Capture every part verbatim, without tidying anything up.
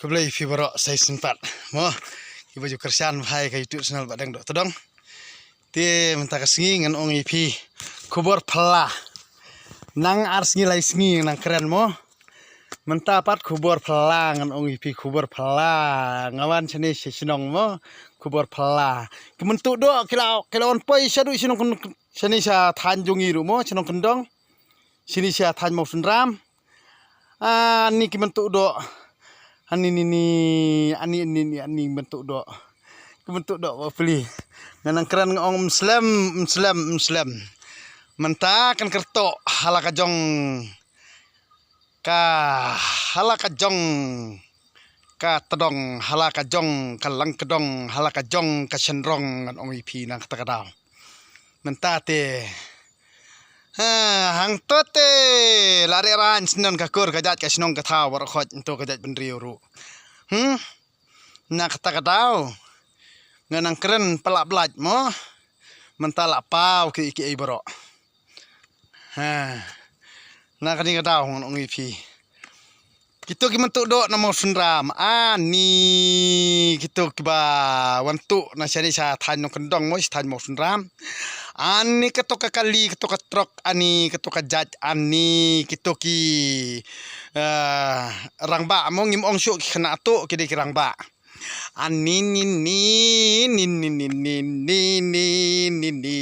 Khublei phi baroh sa shisien pat mo. Kiba ju kyrshan bha ïa ka YouTube channel Bahdeng Dohtdong. Te mynta ka sngi ngan ong ïa phi khubor phylla. Nang ar sngi lai sngi nang kren mo. Mynta pat khubor phylla ngan ong ïa phi khubor phylla. Nga wan shane sha shnong mo. Khubor phylla. Ki mynta doh ki la ki la wan poi shaduh shnong kyn-, shane sha thaiñ jong ngi ruh mo shnong Kyndong. Shane sha thaiñ Mawsynram. Ani ki mynta doh. Ani ni ni ani ni ni ani mynta doh. Ki mynta doh ba pli. Nga nang kren nga ong ym slem, ym slem, ym slem. Mynta kan kyrtoh ha la ka jong ka ha la ka jong ka tdong ha la ka jong ka langkdong ha la ka jong ka shynrong ngan ong ïa phi na kata ka daw. Mynta te. Ha, hangto te. La rieh raiñ shnong ka kur ka jait ka shnong ka thaw baroh khoit nto ka jait bynriew ruh. Hmm? Na kata ka daw. Nga nang kren pala blait mo. Mynta la paw ki ki ei baroh. Ha. Na kani ka daw ngan ong ïa phi. Kito ki mynta doh na Mawsynram. Ani kito kiba wan tuh na shane sha thaiñ Nongkyndong mo sha thaiñ Mawsynram. Ani kito ka kali kito ka trok ani kito ka jait ani kito ki eh, rangbah mo ngim ong shuh ki khynnah tuh ki dei ki rangbah. Ani ni ni ni ni ni ni ni ni ni ni.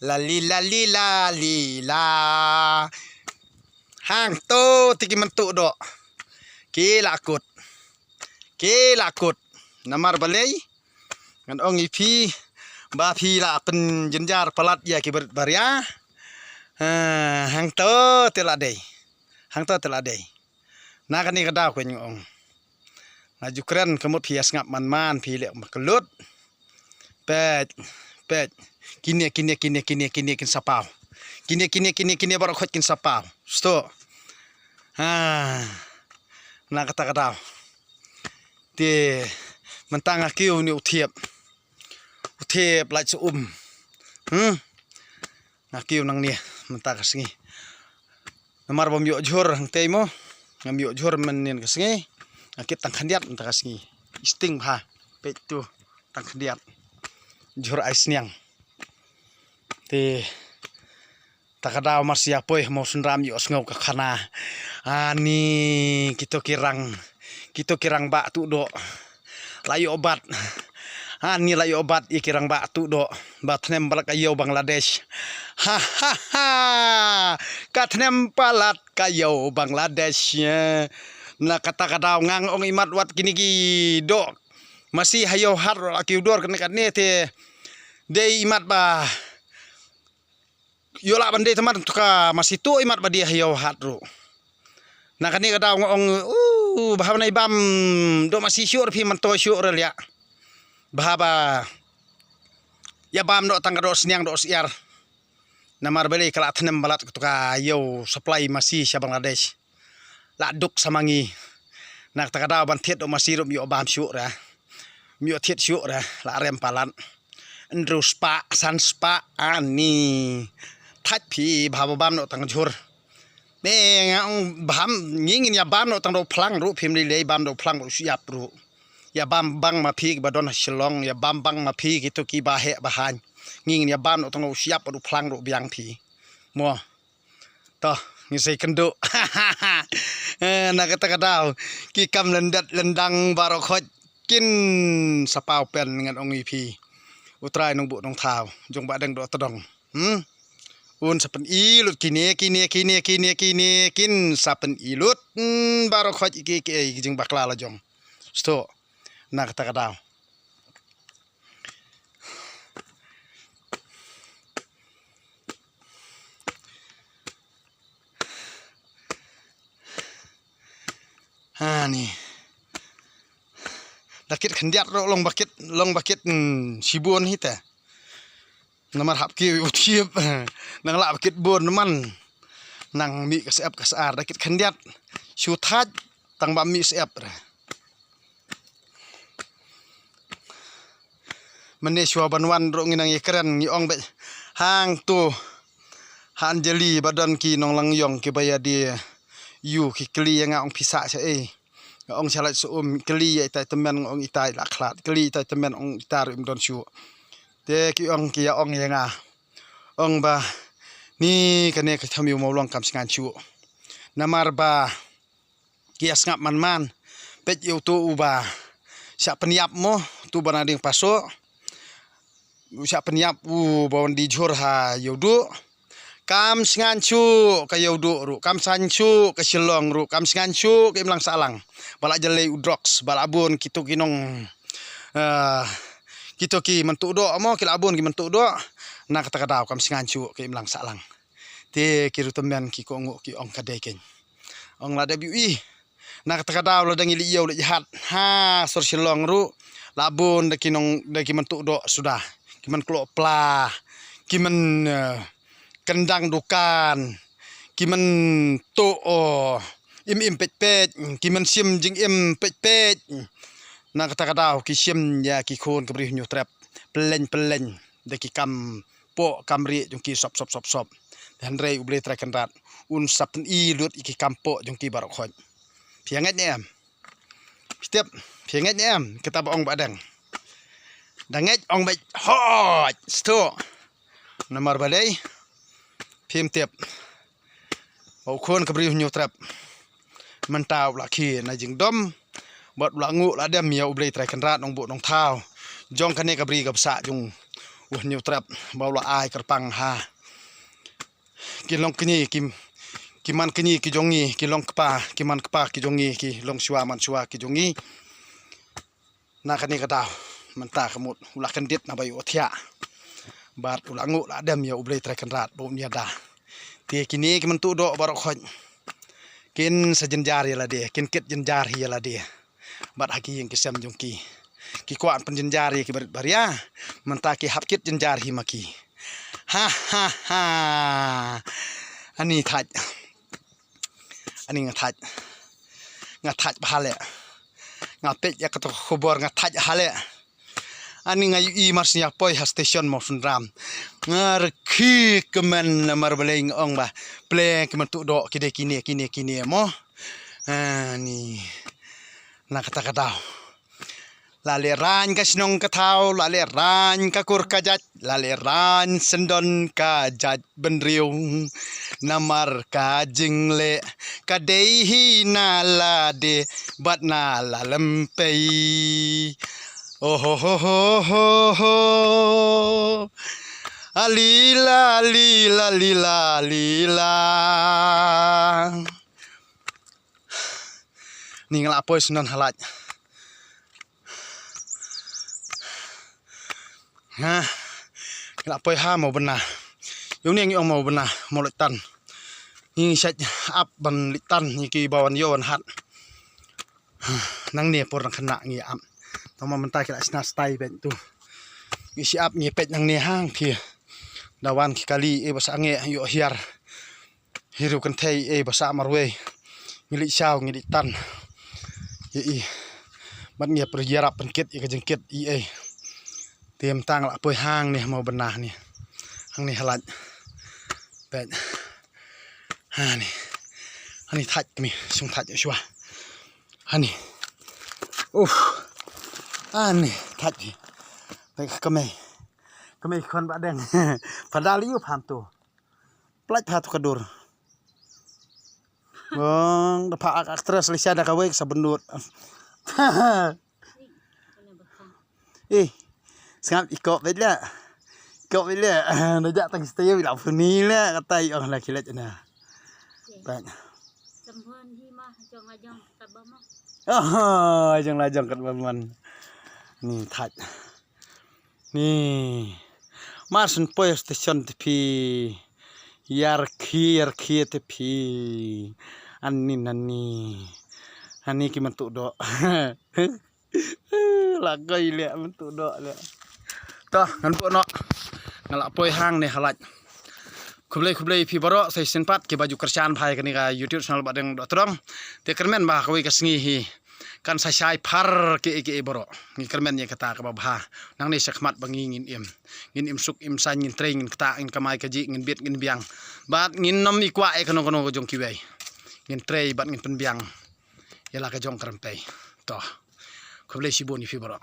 Lali lali lali la. Hangto te ki mynta doh. Ki la kut. Ki la kut. Namar balei? Ngan ong ïa phi ba phi la pynjynjar palat ïa ki barit baria. Ha, hangto te la dei. Hangto te la dei. Na kani ka daw kynnoh ong. Nga ju kren ka mut phi ïa sngap man man phi leh ma ka lut. Peit, peit. Kine, kine, kine, kine, kine kin sa paw. Kine, kine, kine, kine baroh khoit kin sa paw. Sto. Ha. Na kata ka daw. Te mynta nga kiew ni u thiep. U thiep lait sa um. Hmm. Nga kiew nangne mynta ka sngi. Namar bym ïoh jhur hangtei mo. Ngam ïoh jhur mynnin ka sngi. Nga kit tang khyndiat mynta ka sngi. Isting bha. Peit tu tang khyndiat. Jhur ai sniang. Te ta ka daw mar sia poi ha Mawsynram ïoh sngew ka khana. Ani kito ki rang. Kito ki rangbah tuh doh. La ïoh bat. Ani la ïoh bat ïa ki rangbah tuh doh. Ba thnem palat ka ïew Bangladesh. Ha ha ha. Ka thnem palat ka ïew Bangladesh. Na kata ka daw ngang ong imat wat kini ki doh. Masi ha ïew hat la ki u dor kane kane te. Dei imat ba ïoh lah ban dei tymmen tu ka masi tu imat ba dei ha ïew hat ruh. Na kane ka daw nga ong u bha ban ai bam doh masi shuh phi man to shuh re liah. Bha ba ïa bam doh tang ka doh sniang doh siar. Namar balei ka la thnem palat tu ka ïew supply masi sha Bangladesh. La duk sa ma ngi. Na kata ka daw ban thied doh masi ruh ym ïoh bam shuh re. Ym ïoh thied shuh re la rem palat. Hynriew spah san spah ani. Thait phi bha ba bam noh tang jhur. Me nga ong bam ngi ngin ïa bam noh tang doh phlang ruh phim lei lei bam doh phlang ruh shu ïap ruh. Ïa bam bang ma phi kiba don ha Shillong ïa bam bang ma phi kito kiba heh ba haiñ. Ngi ngin ïa bam noh tang doh shu ïap ruh phlang ruh biang phi. Mo. To, ngi sei kynduh. Eh, na kata ka daw. Ki kam lyndet lyndang baroh khoit kin sa paw pen ngan ong ïa phi. U Trai Nongbuh Nongthaw jong Bahdeng Dohtdong. Hmm? Un sa pyni lut kine, kine, kine, kine, kine, kin sa pyni lut. Hmm, baroh khoit ki, ki, ki jingbakla la jong. Sto. Na kata ka daw. Ha ni. Da kit khyndiat ruh long ba kit, long ba kit, hmm, shibun hi te. Namar hap ki u thiep. Nang lah ba kit bun man. Nang mih ka sep ka sar da kit khyndiat. Shu thait tang ba mih sep re. Mynne shuwa ban wan ruh ngi nang ïakren ngi ong bad hangto ha Anjali ba don ki nonglang ïong kiba ïa die ïu ki kylli ïa nga ong phi sah sha ei. Nga ong sha Lait Sohum, kylli ïa itai tymmen, nga ong itai la khlad. Kylli itai tymmen, ong itai ruh im don shuh. Te ki ong ki ïa ong ïa nga. Ong ba ni kane ka Thmiu Mawlong kam sngan shuh. Namar ba ki ïa sngap man man. Peit ïa uto uba shah pynïap mo, uto ba na dieng paso. U shah pynïap uba wan die jhur ha Ïewduh. Kam sngan shuh ka Ïewduh ruh, kam sngan shuh ka Shillong ruh, kam sngan shuh ka Imlang Sahlang. Ba la jlei u drugs, ba la bun kito ki nong, eh, kito ki myntuh doh mo, ki la bun ki myntuh doh. Na kata ka daw kam sngan shuh ka Imlang Sahlang. Te ki ruh tymmen ki kohnguh ki ong ka dei keiñ. Ong la dep ïohi. Na kata ka daw lada ngi leit ïew leit hat ha sor Shillong ruh, la bun da ki nong, da ki myntuh doh suda, ki man klok pla, ki man, eh, kyndang dukan, ki man tuh, oh, im im peit peit, ki man shim jingim peit peit. Na kata ka daw ki shim ïa ki khun ka Bri Hynñiewtrep pyllein pyllein da ki kam poh kam rieh jong ki sop sop sop sop. Hynrei U Blei Trai Kynrad un sa pyni lut ïa ki kam poh jong ki baroh khoit. Phi ïa ngeit ne em? Phi tip, phi ïa ngeit ne em? Kita ba ong ba dang. Da ngeit ong ba hoi, sto. Namar balei? Phim tip. Ba u khun ka Bri Hynñiewtrep mynta u la khie na jingdom. Bad u la nguh la dem ïa U Blei Trai Kynrad Nongbuh Nongthaw jong kane ka bri ka bsah jong u Hynñiewtrep, ba u la ai kyrpang ha ki long kñi ki, ki man kñi ki jong ngi, ki long kpa ki man kpa ki jong ngi, ki long shuwa man shuwa ki jong ngi. Na kane ka daw mynta ka mut u la kyndit na ba ïoh thiah. Bad u la nguh la dem ïa U Blei Trai Kynrad ba un ïada. Te kine ki myntuh doh baroh khoit kin sa jynjar ïa lade, kin kit jynjar hi ïa lade. Bad ha ki ïing ki sem jong ki, ki kwah pynjynjar ïa ki barit baria, mynta ki hap kit jynjar hi ma ki. Ha ha ha. Ani thait. Ani nga thait. Nga thait bha leh. Nga peit ïa kato ka khubor nga thait ha leh. Ani nga ïohi mar shu ïa poi ha station Mawsynram. Nga rkhie kmen namar balei nga ong ba ple ki myntuh doh ki dei kine kine kine mo. Ani na kata ka daw. La leh raiñ ka shnong ka thaw, la leh raiñ ka kur ka jait, la leh raiñ syndon ka jait bynriew. Namar ka jingleh ka dei hi na lade bad na la lem pei. Oh ho ho ho ho ho. Alila lila lila lila. Ni nga la poi snon halaj. Ha. Nga la poi ha Mawbynna. Yung ni ngi ong Mawbynna, Mawlaitan. Ngi shait ap ban leit tan ngi ki ba wan ïoh wan hat. Nangne por nang khynnah ngi ap. Tang ma mynta ki la shna stai bad tu. Ngi shi ap ngi peit nangne hang phi. Da wan ki kali e ba sangeh ïoh hiar. Hi riew kynthei ei ba sah marwei. Ngi leit shaw ngi leit tan. Ïa i. Bad ngi ïa pyrshah ïarap pynkit ïa ka jingkit i ei. Te mynta nga la poi hangne ha Mawbynna ne. Hangne ha lait. Peit. Hani. Hani thait kmie, sung thait shuwa. Hani. Uf. Hani thait. Peit ka kmie. Kmie khon ba deng. Padahal ïa u pham tu. Plait pha tu ka dur. Bong, da pha ak actress Lisa da kawei ka sabun dud. Eh, sngap i kop beit la. Kop beit la. Na jak tang stay ïa la puni la, kata i ong la kilet na. Bang. Sambon hi ma, jong la jong kat ba ma. Oh, jong la jong kat ba man. Ni thait. Ni. Mar syn poi station te phi. Ïar khi, ïar khi te phi. Ani nani. Ani ki myntu doh. La koi leh myntu doh leh. Toh, ngan buh noh. Nga la poi hangne ha lait. Khublei khublei phi baroh, sa shisien pat kiba ju kyrshan bha ïa kane ka YouTube channel Bah Deng Dohtdong. Te kyrmen ba kawei ka sngi hi kan sa shai phar kiei kiei baroh. Ngi kyrmen ïa kata kaba bha. Nangne shakhmat ba ngi ngin im. Ngin im suk im saiñ, ngin trei, ngin ktah, ngin kamai kajih, ngin bit, ngin biang. Bad ngin nym i kwah ïa kano kano ka jong kiwei. Ngin trei bad ngin pynbiang. ïa la ka jong ka rympei. To, khublei shibun ïa phi baroh.